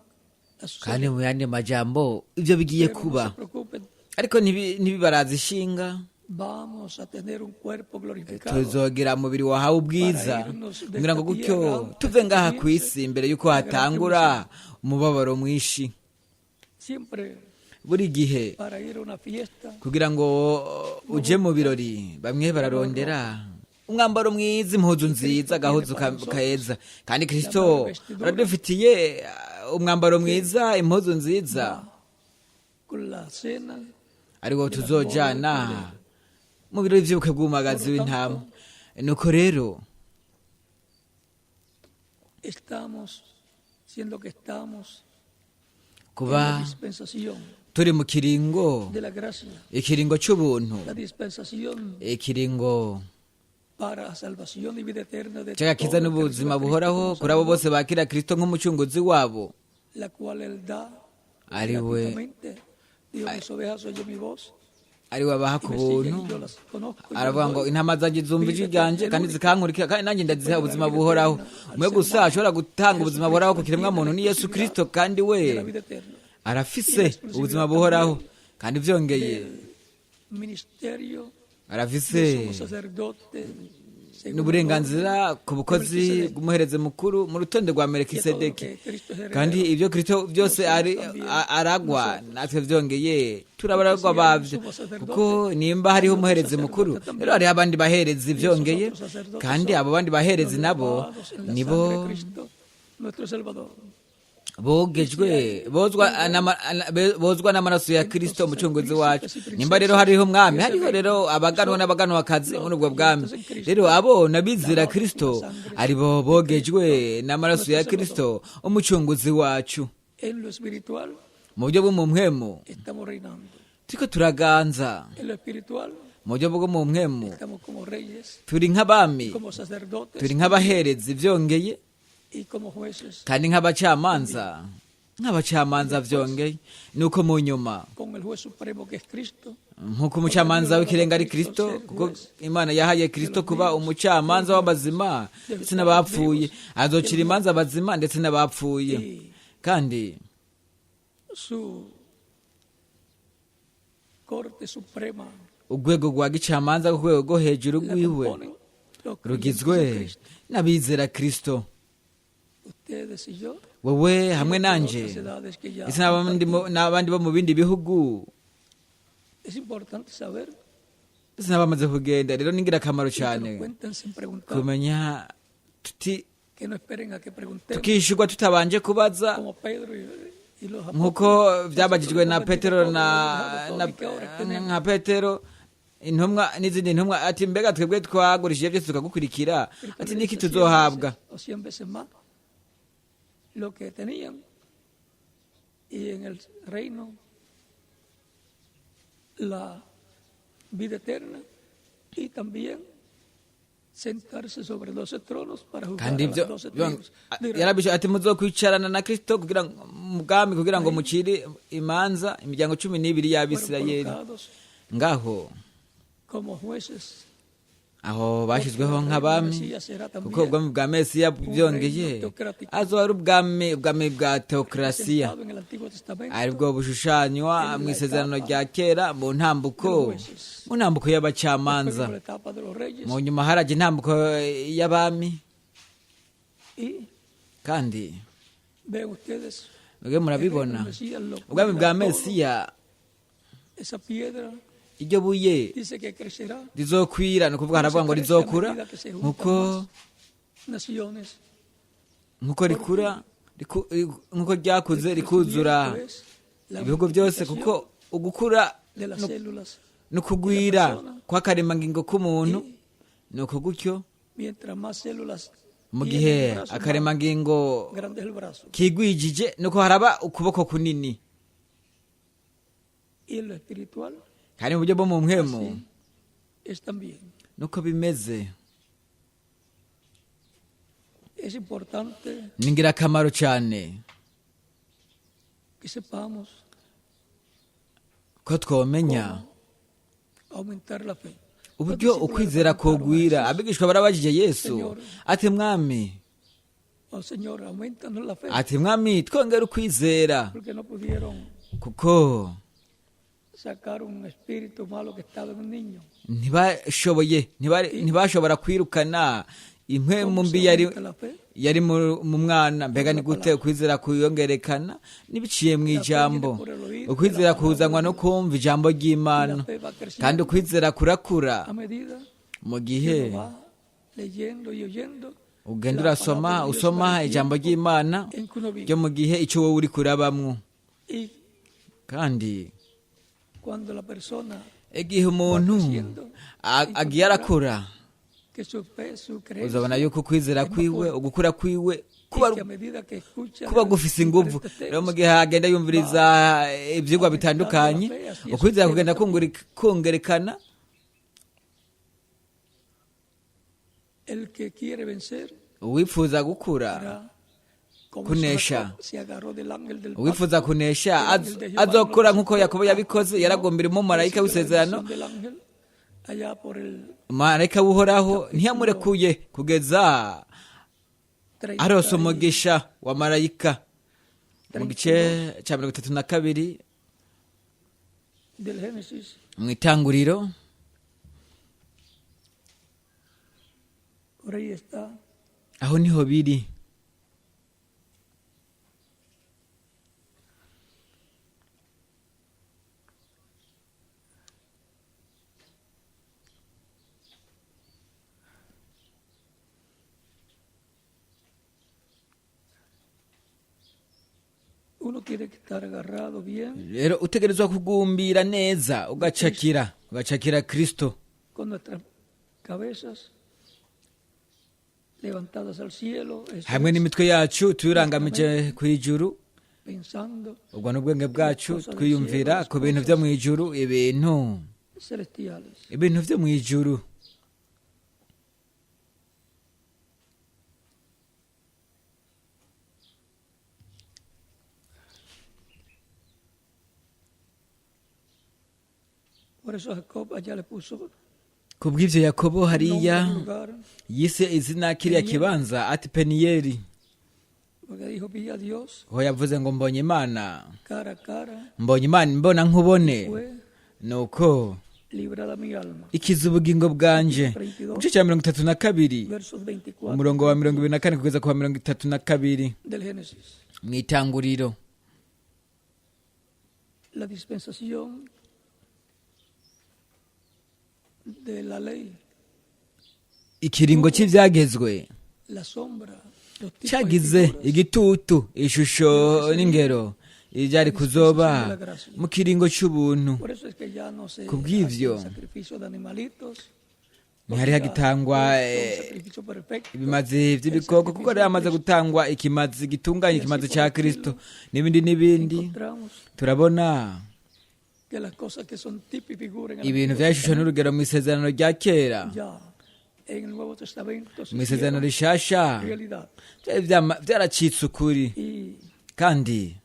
a kandi suceder. mu yandi majambo ibyo bigiye Pero no kuba. se preocupen, Ariko ntibibaraza ishinga. vamos a tener un cuerpo glorificado Tuzogira umubiri wahawe ubwiza kugira ngo gutyo tuve ngaha ku isi mbere y'uko hatangura umubabaro mwinshi. siempre Buri gihe para ir a una fiesta. kugira ngo uje mu birori, bamwe bararondera umwambaro mwiza, impuzu nziza, agahuzu keza. Kandi Kristo aradufitiye umwambaro mwiza, impuzu nziza, Con la cena ariwo tuzojana mu birori vy'ubukwe bw'umwagazi w'intama. Nuko rero estamos siendo que estamos en kuba la dispensación turi mu kiringo, de la gracia, ikiringo c'ubuntu, la dispensación ikiringo para salvación y vida eterna de c'agakiza todo el que n'ubuzima reciba a Cristo buhoraho como kuri abo Salvador, bose bakira Kristo nk'umucunguzi wabo, la cual él da ari we gratuitamente. Dijo: mis ovejas oyen mi voz ari we abaha y ku me siguen buntu. y yo las conozco y yo Aravuga les ngo doy intama zanjye zumva ijwi ryanje kandi zikankurikira, kandi nanjye ndaziha ubuzima buhoraho. Umwe gusa ashobora gutanga ubuzima buhoraho ku kiremwa muntu ni Yesu Kristo, kandi we de la vida eterna. arafise ubuzima buhoraho. Kandi byongeye El ministerio arafise de sumo sacerdote según n'uburenganzira ku bukozi bw'umuhereze mukuru mu rutonde rwa Melikisedeki. Kandi ibyo Kristo byose ari aragwa, natwe byongeye turabaragwa bavyo, kuko nimba hariho umuherezi mukuru, rero hariho abandi baherezi byongeye, kandi abo bandi baherezi nabo nibo nibo bogejwe, bozwa n'amaraso ya Kristo umucunguzi wacu. Nimba rero hariho umwami, hariho rero abaganwa n'abaganwakazi muri ubwo bwami. Rero abo n'abizera Kristo aribo bogejwe n'amaraso ya Kristo umucunguzi wacu. En lo espiritual Mu buryo bwo mu mpwemu estamos reinando. turiko turaganza. En lo espiritual Mu buryo bwo mu mpwemu estamos como reyes, turi nk'abami, como sacerdotes turi nk'abaherezi byongeye, y como jueces kandi nk'abacamanza byongeye. Nuko mu nyuma, con el juez supremo que es Cristo, nk'uko umucamanza w'ikirenga ari Kristo, kuko Imana yahaye Kristo kuba umucamanza w'abazima ndetse n'abapfuye, azocira imanza abazima ndetse n'abapfuye. Kandi su corte suprema urwego rwa gicamanza, rwego rwo hejuru la rwiwe, componen los creyentes rugizwe en Cristo. n'abizera Kristo. Ustedes y yo Wowe hamwe y nanje otras edades que ya ndetse han n'abandi partido. n'abandi bo mu bindi bihugu Es importante saber ndetse n'abamaze kugenda. Rero ni ingirakamaro y que cyane nos cuenten sin preguntar, kumenya tuti que no esperen a que preguntemos, tukishyurwa tutabanje kubaza, como Pedro y los nk'uko apóstoles. byabagijwe na Nosotros Petero hemos na, dejado na todo y que ahora tenemos. nka Petero intumwa n'izindi ntumwa, ati mbega twebwe twagurishije byose tukagukurikira, Cristo ati le niki dice 100 tuzohabwa? veces o 100 veces más lo que tenían y en el reino la vida eterna y también sentarse sobre 12 tronos para juzgar Kandi a ibyo las 12 tribus de Israel. yarabishe ati muzokwicarana na Kristo kugira ngo mu bwami, kugira ngo mucire imanza imiryango 12 Fueron y'Abisirayeli. colocados Ngaho como jueces aho bashyizweho nk'abami, kuko ubwami bwa Mesiya byongeye azoba ari ubwami bwa teokrasiya, sentado en el Antiguo Testamento aribwo bushushanywa mu isezerano rya kera mu ntambuko y'abacamanza. después vino la etapa de los reyes Mu nyuma harajya intambuko y'abami. Y Kandi vean ustedes mwebwe murabibona, el Mesías lo ubwami bwa cubrirá todo. Mesiya, Esa piedra iryo buye dice que crecerá rizokwira, ni ukuvuga haravuga ngo rizokura nkuko naciones. nkuko rikura nkuko ryakuze rikuzura Es la ibihugu byose, kuko ugukura de las células no kugwira kw'akaremangingo k'umuntu ni uko gutyo. Mientras más células Mu tiene gihe el brazo, más akaremangingo grande es el brazo. kigwijije, nuko haraba ukuboko kunini. Y en lo espiritual Kandi mu buryo bwo mu mpwemu es también. nuko bimeze. Es importante Ni ingirakamaro cyane que sepamos ko twomenya aumentar la fe. Uburyo ukwizera kogwira. Abigishwa barabajije Yesu ati: "Mwami," Oh, Señor, auméntanos la fe, ati: "Mwami, twongere ukwizera," porque no pudieron kuko sacar un espíritu malo que estaba en un niño. ntibashoboye, ntibashobora kwirukana impwemu ¿Cómo se mbi yari aumenta la fe? yari mu mwana. Mbega ni gute ukwizera kuyongerekana? Nibiciye mu ijambo. Ukwizera kuzanwa no kumva ijambo ry'Imana, La fe va creciendo kandi ukwizera kurakura a medida mu que gihe uno va leyendo y oyendo ugenda la urasoma, palabra de Dios usoma para el ijambo tiempo ry'Imana en que uno vive. ryo mu gihe icyo wowe uri kurabamwo. Y Kandi cuando la persona igihe umuntu agiye arakura, que su fe, su creencia, uzabona yuko ukwizera kwiwe, ugukura kwiwe kuba y que a medida que escucha kuba gufise inguvu. diferentes Rero mu temas, gihe agenda yumviriza ivyigwa bitandukanye, ukwizera kugenda kongerekana. El que quiere vencer Uwifuza gukura, hará como kunesha. Jacob se agarró del ángel del Uwifuza pacto. kunesha El ángel de Jehová azokora no lo nk'uko Yakobo yabikoze, yaragombera umumarayika recibió la w'isezerano. bendición del ángel allá por el Marayika w'Uhoraho ntiyamurekuye kugeza 30 arose y umugisha wa marayika, mu gice cya 32 del Génesis. mu Itanguriro. Por ahí está. Aho niho biri. Uno tiene que estar agarrado bien Rero utegerezwa kugumbira neza, ugacakira Kristo, con nuestras cabezas levantadas al cielo, eso hamwe es, n'imitwe yacu tuyirangamije ku ijuru. pensando Ubwo n'ubwenge bwacu twiyumvira ku bintu byo mu ijuru, ibintu celestiales. ibintu byo mu ijuru. Por eso Jacob allá le puso Ku bw'ibyo Yakobo el hariya nombre del lugar, yise izina kiriya kibanza ati Peniyeli, porque dijo: vi a Dios aho yavuze ngo: "Mbonye Imana, cara a cara, mbonye Imana imbona nkubone, fue nuko librada mi alma." ikiza ubugingo bwanje." Mu gice cya 32, Versos 24 umurongo wa 24 kugeza ku wa 32 del Génesis. mu Itanguriro. La dispensación de la ley, Ikiringo cy'ibyagezwe la sombra, los tipos y cyagize figuras igitutu, ishusho n'ingero ibyari kuzoba mu kiringo cy'ubuntu. Por eso es que ya no se Ku bw'ivyo, hace sacrificio de animalitos, ntihari porque ya hagitangwa es un sacrificio perfecto, ibimazi by'ibikoko, kuko yari yamaze gutangwa ikimazi gitunganye, ikimazi cya Kristo, n'ibindi n'ibindi. Encontramos Turabona que las cosas que son tipo y figura en el ibintu Antiguo byashusho n'urugero mu isezerano rya kera, ya en el Nuevo Testamento se mu isezerano hicieron rishasha realidad. byari byaracitse ukuri. Y Kandi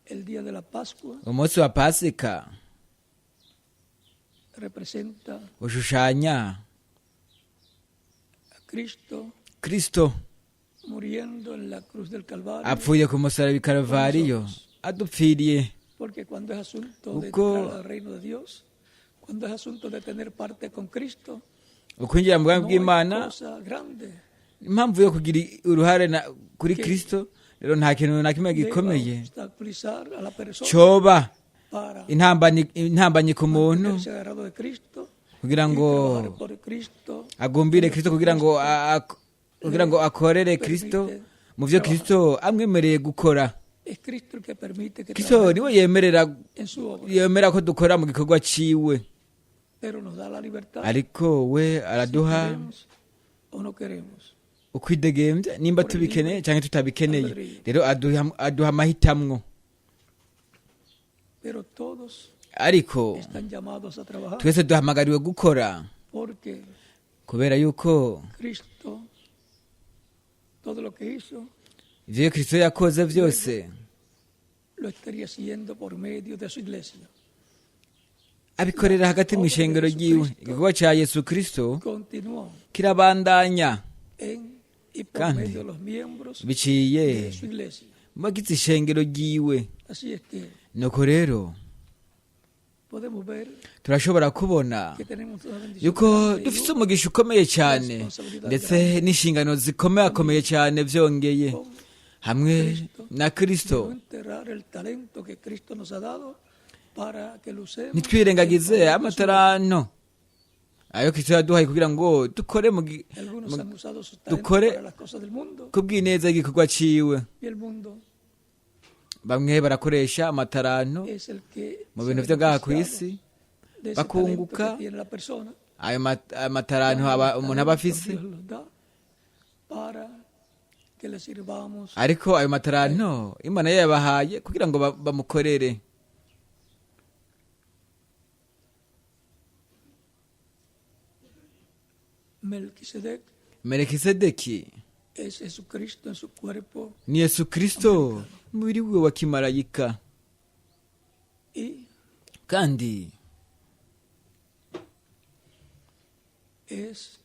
el día de la Pascua umunsi wa Pasika representa ushushanya a Cristo Kristo muriendo en la cruz del Calvario, apfuye ku musaraba i Karuvariyo adupfiriye. porque cuando es asunto de Uko- entrar al reino de Dios, cuando es asunto de tener parte con Cristo, Ukwinjira mu bwami no hay bw'Imana, cosa grande impamvu yo kugira uruhare kuri Kristo, rero nta kintu na kimwe deba gikomeye obstaculizar a la persona coba para intambanyi ku muntu mantenerse agarrado de Cristo kugira y ngo trabajar por Cristo agumbire Kristo, kugira ngo akorere Kristo mu byo Kristo amwemereye gukora. Es Cristo el que permite que Kristo trabajemos niwe yemerera en su obra, yemera ko dukora mu gikorwa ciwe, pero nos da la libertad ariko we si araduha queremos o no queremos. ukwidegembya nimba tubikeneye cyangwa tutabikeneye. Rero aduha amahitamwo. Pero todos Ariko están llamados a trabajar twese duhamagariwe gukora, porque kubera yuko Cristo, todo lo que hizo, ivyo Kristo yakoze byose lo estaría haciendo por medio de su iglesia. Abikorera hagati mu ishengero ryiwe. Igikorwa cya Yesu Kristo Continuó kirabandanya en y por kandi medio de los miembros biciye de su iglesia. mu bagize ishengero ryiwe. Así es que Nuko rero podemos ver turashobora kubona que tenemos una bendición yuko grande y dufite umugisha ukomeye cyane, ndetse n'inshingano zikomeye akomeye cyane byongeye hamwe na de Kristo. no enterrar el talento que Cristo nos ha dado para que lo usemos Ntitwirengagize en favor de su obra. amataranto ayo Kristo yaduhaye kugira ngo dukore Algunos han usado sus talentos dukore para las cosas del mundo ku bw'ineza y'igikorwa ciwe. y el mundo Bamwe barakoresha amataranto es el que mu se bintu ha byo ngaha ku beneficiado isi, de ese talento bakunguka que tiene la persona. ayo amataranto Cuando los umuntu aba talentos afise. Dios los da para que le sirvamos. Ariko ayo mataranto Imana yayabahaye kugira ngo bamukorere. Melquisedec Melikisedeki es Jesucristo en su cuerpo ni Yesu Kristo mubiri wiwe wa kimarayika, y kandi es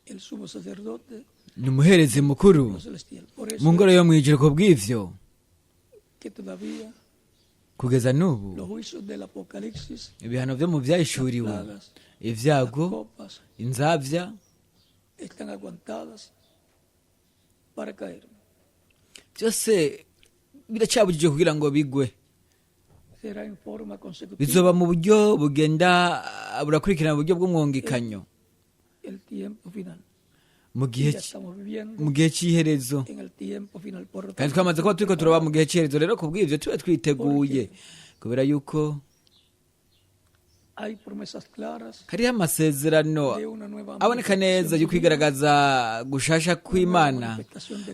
el sumo sacerdote ni umuherezi mukuru lo celestial. Por eso mu ngoro yo mw'ijuru. Ku bw'ivyo que todavía kugeza n'ubu los juicios del Apocalipsis, ibihano vyo mu vyahishuriwe, plagas, ivyago, las copas inzavya están aguantadas para caer. byose biracabujije kugira ngo bigwe. Será en forma consecutiva Bizoba mu buryo bugenda burakurikirana, mu buryo bw'umwongekanyo el tiempo final. mu gihe Ya estamos viviendo mu gihe cy'iherezo. en el tiempo final. Por lo Kandi tanto, twamaze kuba turiko turaba mu gihe cy'iherezo. Rero ku bw'ivyo tube twiteguye, kubera yuko hay promesas claras hariho amasezerano de una nueva aboneka neza yo kwigaragaza gushasha kw'Imana,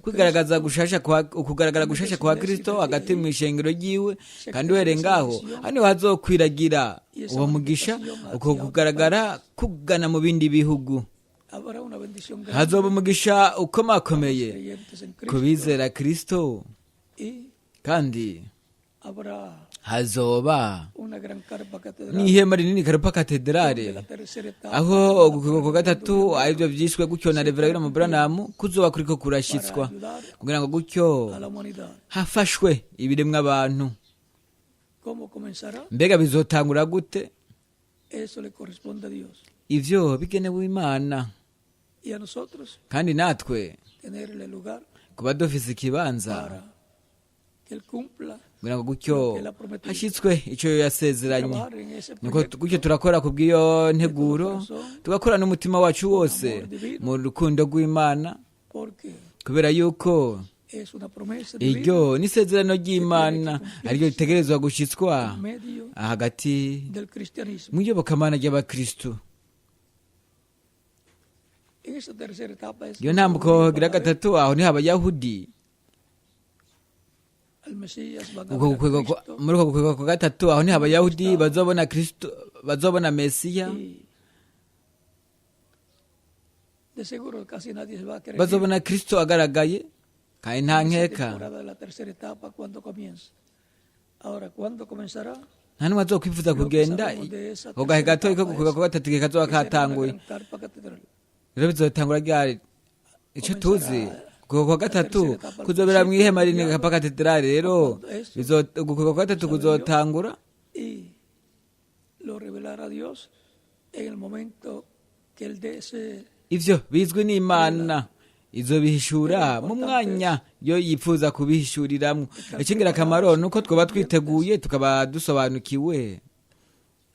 kwigaragaza gushasha kwa ukugaragara gushasha kwa Kristo hagati mu ishengero ryiwe. Kandi uhereye ngaho hano hazokwiragira uwo mugisha, uko kugaragara kugana mu bindi bihugu. Habrá una bendición grande Hazoba umugisha ukomakomeye creyentes en ku Cristo bizera Kristo, y kandi habrá hazoba una gran carpa catedral n'ihema rinini karupa de katedrale, la tercera etapa aho ugukwega kwa gatatu aribyo byiswe gutyo na Reverend William Branham kuzoba kuriko kurashyitswa kugira ngo gutyo a la humanidad. hafashwe ibiremwa abantu. ¿Cómo comenzará? Mbega bizotangura gute? Eso le corresponde a Dios. Ivyo bigenewe Imana. Y a nosotros Kandi natwe tenerle lugar kuba dufise ikibanza para que Él cumpla, kugira ngo gutyo hashyitswe ico yasezeranye. trabajar en ese Nuko proyecto gutyo turakora ku bw'iyo nteguro, tugakora n'umutima wacu wose mu rukundo rw'Imana, porque kubera yuko es una promesa divina iryo ni isezerano ry'Imana ariryo ritegerezwa gushyitswa en medio hagati del cristianismo. mu iyobokamana ry'abakristu. En esa tercera etapa es Iyo ntambuko gira gatatu, aho niho abayahudi al Mesías van a uko ver a gukwega Cristo muri uko gukwega kwa gatatu, aho niho abayahudi bazobona Kristo, bazobona Mesiya. y de seguro casi nadie se va a querer ir Bazobona Kristo agaragaye, kandi nta en esa nkeka temporada de la tercera etapa cuando comienza. Ahora, ¿cuándo comenzará? nta n'umwe azokwifuza kugenda ako gahe gato ko gukwega kwa gatatu igihe kazoba Que será una katanguye. gran carpa catedral. Rero bizotangura ryari? Ico tuzi, gukwega kwa gatatu kuzobera mw'ihema rinini kapa katedrale. Rero ugukwega kwa gatatu kuzotangura Y lo revelará Dios en el momento que Él dé ese Ivyo bizwi n'Imana, izobihishura mu mwanya yo yifuza kubihishuriramwo. Ikingirakamaro nuko twoba twiteguye, tukaba dusobanukiwe,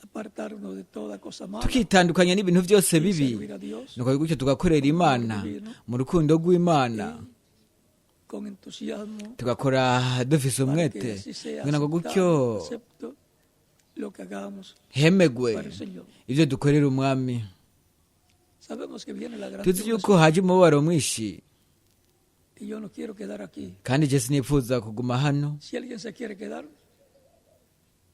apartarnos de toda cosa mala tukitandukanya n'ibintu byose y bibi, servir a Dios nuko gutyo tugakorera Imana mu rukundo rw'Imana, con entusiasmo tugakora dufise para umwete que así sea kugira ngo gutyo aceptado, acepto lo que hagamos hemegwe para el Señor. ivyo dukorera Umwami. Sabemos que viene la gran Tuzi yuko tribulación haje umubabaro mwinshi, y yo no quiero quedar aquí. kandi je sinifuza kuguma hano. Si alguien se quiere quedar,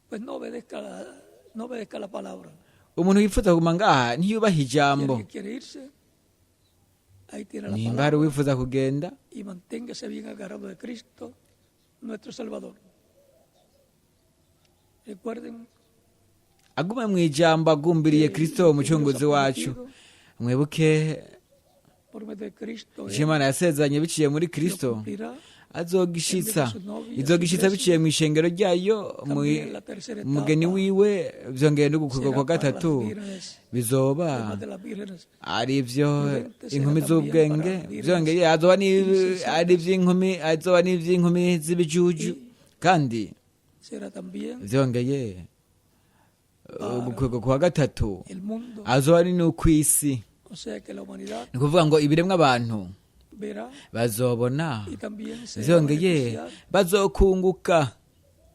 pues no obedezca la palabra. Umuntu yifuza kuguma ngaha ntiyubaha Si ijambo. alguien quiere irse, ahí tiene la Nimba palabra hari uwifuza kugenda, y manténgase bien agarrado de Cristo, nuestro Salvador. Recuerden Agume mu ijambo agumbiriye Que Kristo Dios umucunguzi ha wacu. prometido Mwibuke por medio de Cristo, icyo Imana yasezeranye biciye muri Él lo Kristo cumplirá. azogishitsa, izogishitsa biciye mu ishengero ryayo, mu También la tercera mugeni etapa wiwe. Byongeye no gukorwa será kwa para las gatatu vírgenes, bizoba además de las vírgenes ari ibyo inkumi z'ubwenge, byongeye azoba ari iby'inkumi, azoba n'iby'inkumi z'ibijuju kandi será también byongeye ugukwego kwa gatatu el mundo, azoba ari n'ukw'isi. o sea que la humanidad Ni ukuvuga ngo ibiremwa abantu verá bazobona, y también se byongeye beneficiar bazokunguka.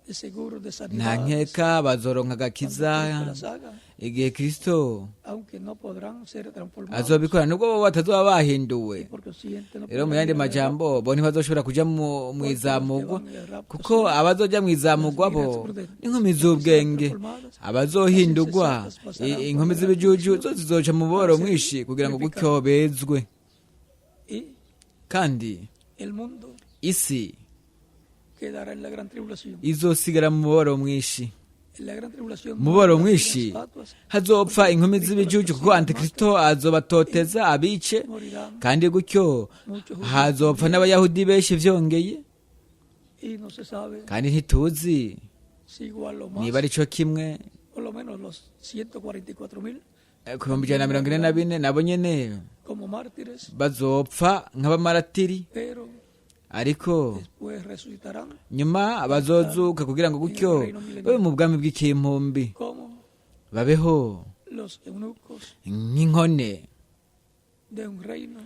de seguros de Nta sanidad nkeka bazoronka agakiza cuando Cristo las haga, igihe Kristo aunque no podrán ser transformados azobikora, nubwo bo batazoba bahinduwe. y por consiguiente no Rero mu podrán yandi ir al majambo, bo ntibazoshobora kuja mu izamugwa, kuko abazoja mu izamugwa bo n'inkumi z'ubwenge. Abazohindurwa inkumi z'ibijuju zo zizoca mu bubabaro mwinshi kugira ngo gutyo bezwe. Y Kandi el mundo isi quedará en la gran tribulación. izosigara mu mubabaro mwinshi. En la gran tribulación Mu mubabaro morirán mwinshi las fatuas, hazopfa inkumi z'ibijuju, kuko Antikristo azobatoteza abice, morirán kandi gutyo muchos judíos hazopfa n'abayahudi benshi vyongeye. y no se sabe Kandi ntituzi si igual o más niba ari co kimwe o lo menos los 144.000 ku 144,000 nabo nyene como mártires, bazopfa nk'abamaratiri, pero ariko después resucitarán nyuma bazozuka kugira ngo gutyo babe mu bwami bw'ikimpumbi, como babeho los eunucos nk'inkone de un reino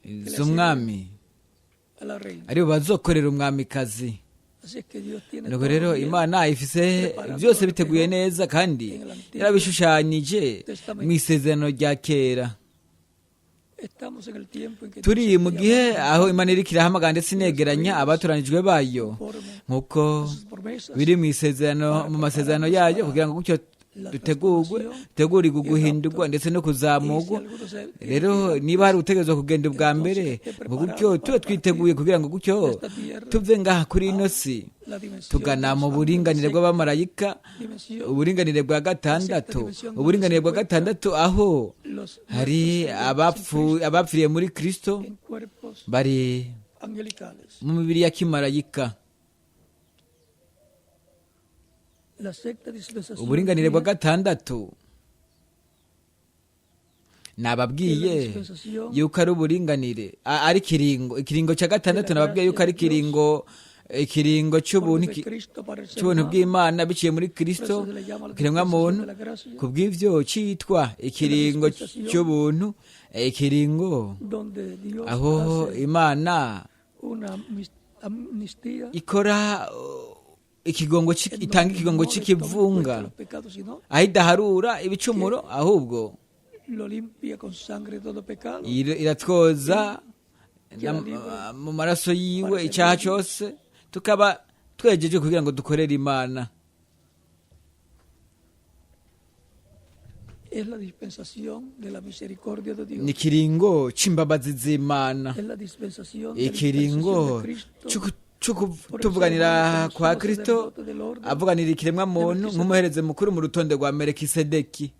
z'umwami a la reina. aribo bazokorera umwamikazi. Así es que Dios tiene Nuko todo rero bien Imana ifise byose biteguye neza kandi yarabishushanyije mu isezerano rya kera. Estamos en el tiempo en que Turi Dios mu está gihe llamando aho Imana iriko irahamagara ndetse inegeranya abatoranijwe bayo conforme nk'uko a sus promesas biri mu isezerano, mu masezerano yayo, kugira ngo gutyo dutegurwe, dutegurirwe guhindurwa ndetse no kuzamurwa. Rero niba hari utegerezwa kugenda ubwa mbere, ngo gutyo tube twiteguye kugira ngo gutyo tuve ngaha kuri ino si la dimensión tugana de los mu buringanire ángeles, bw'abamarayika, dimensión uburinganire bwa gatandatu, uburinganire bwa gatandatu aho los hari muertos abapfiriye muri Kristo en cuerpos bari angelicales. mu mibiri ya kimarayika. La sexta dispensación Uburinganire bwa gatandatu nababwiye yuko ari uburinganire ari ikiringo, ikiringo cya gatandatu nababwiye yuko ari ikiringo, ikiringo cy'ubuntu de Cristo para el ser cy'ubuntu humano. bw'Imana biciye muri Kristo Por eso se le llama la kiremwa dispensación muntu. de la gracia, Kubw'ivyo citwa ikiringo cy'ubuntu, ikiringo donde Dios aho hace Imana una amnistía ikora ikigongo en donde itanga ikigongo no le toma en c'ikivunga, cuenta los pecados, sino aho idaharura ibicumuro, ahubwo lo limpia con sangre de todo pecado iratwoza mu maraso yiwe icyaha cyose, tukaba twejeje kugira ngo dukorere Imana. Es la dispensación de la misericordia de Dios. Ni ikiringo c'imbabazi z'Imana, Es la dispensación de la ikiringo intercesión de Cristo c'ukutuvuganira kwa Kristo avuganira ikiremwa muntu nk'umuhereze mukuru mu rutonde rwa Melikisedeki.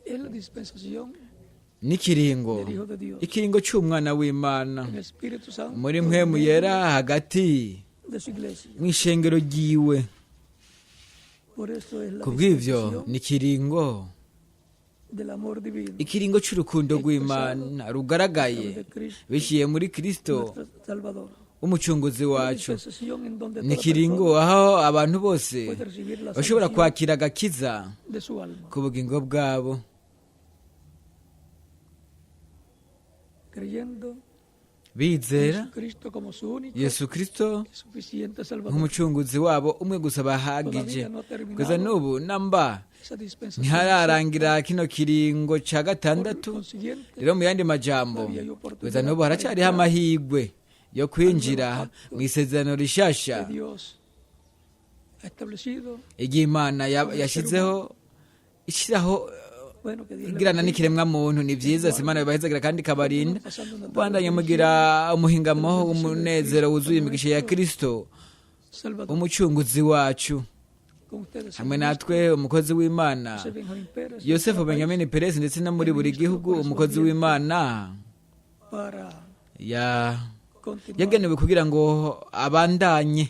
Es la dispensación N'ikiringo, del Hijo de Dios ikiringo c'umwana w'Imana en el Espíritu Santo muri mpwemu yera hagati de su iglesia. mw'ishengero ryiwe. Por eso es la Kubw'ivyo dispensación ni ikiringo, del amor divino ikiringo c'urukundo rw'Imana rugaragaye de Cristo biciye muri Kristo nuestro Salvador. umucunguzi La wacu. dispensación en donde Ni toda ikiringo persona aho abantu bose puede recibir la bashobora salvación kwakira agakiza de su alma, ku bugingo bwabo, creyendo en bizera Jesucristo como su único Yesu Kristo y suficiente Salvador. nk'umucunguzi wabo umwe gusa bahagije. Kugeza n'ubu namba Esa dispensación ntihararangira kino kiringo ca por gatandatu. consiguiente Rero mu yandi majambo, kugeza n'ubu haracyariho amahirwe yo kwinjira mu isezerano rishasha que Dios ha establecido. igihe Imana yashizeho ishyiraho Bueno, que Dios le igirana bendiga. n'ikiremwa muntu. Ni byiza si Imana bibahezagira kandi ikabarinda bandanye mugira umuhingamo umunezero wuzuye imigisha ya Kristo Salvador. umucunguzi wacu. Con ustedes, Hamwe natwe umukozi w'Imana José Benjamín Pérez, Yosefu Benjamin Perez, ndetse no muri buri gihugu umukozi w'Imana para ya continuar yagenewe kugira ngo abandanye